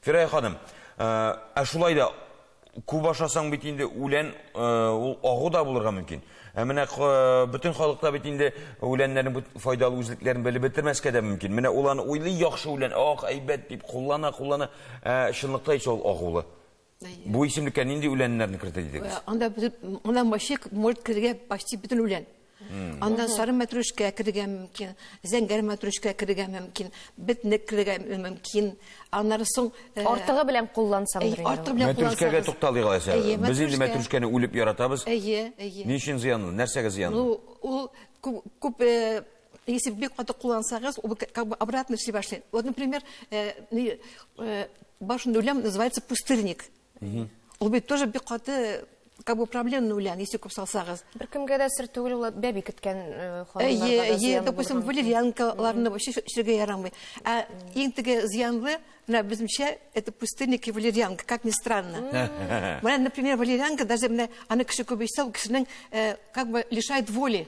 Фирая ханым, ә шулай да күп ашасаң бит инде үлән ул агу да булырга мөмкин. Ә менә бөтен халыкта бит инде үләннәрнең файдалы үзлекләрен белеп бетермәскә дә мөмкин. Менә ул аны уйлый, яхшы үлән, ах, әйбәт дип куллана, куллана. Ә чынлыкта исә ул агулы. Бу исемлеккә нинди үләннәрне кертә дидегез? Анда анда вообще может керергә почти бөтен үлән. Анда сары мәтрүшкә керергә мөмкин, зәңгәр мәтрүшкә керергә мөмкин, бетнек керергә мөмкин. Аннары соң э, артыгы белән куллансаң инде. Артыгы белән Мәтрүшкәгә тукталыйк алайса. Без инде мәтрүшкәне үлеп яратабыз. Әйе, әйе. Ни өчен зыянлы? Нәрсәгә зыянлы? Ну, ул күп э, если бик каты куллансагыз, ул как бы обратно эшли башлый. Вот, например, э, э, башында үлән называется пустырник. Ул бит тоже бик каты как бы проблемный үлән, если күп салсагыз. Беркемгә дә сер түгел, ул бәби көткән э, ханымнарга да зыянлы. Допустим, валерьянкаларны вообще эчәргә ярамый. Ә иң теге зыянлы, менә безнеңчә, это пустырник и валерьянка, как ни странно. Менә, например, валерьянка даже менә аны кеше күп эчсә, ул кешенең как бы лишает воли.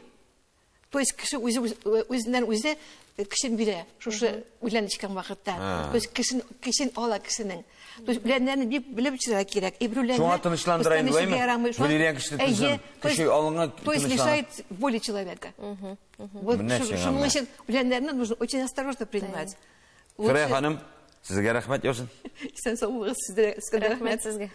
То есть кеше үзе үзеннән үзе көчен бирә шушы үлән эчкән вакытта. То есть кешен кешен ала кешенең. То есть үләннәрне бик белеп эчәргә кирәк. И бер үләнне Шуңа тынычландыра инде, шулаймы? Валерьян кешене тынычландыра. Кеше алынган То есть лишает воли человека. Вот шуның өчен үләннәрне нужно очень осторожно принимать. Фәрә ханым, сезгә рәхмәт яусын. Исән сау булыгыз, сезгә рәхмәт сезгә.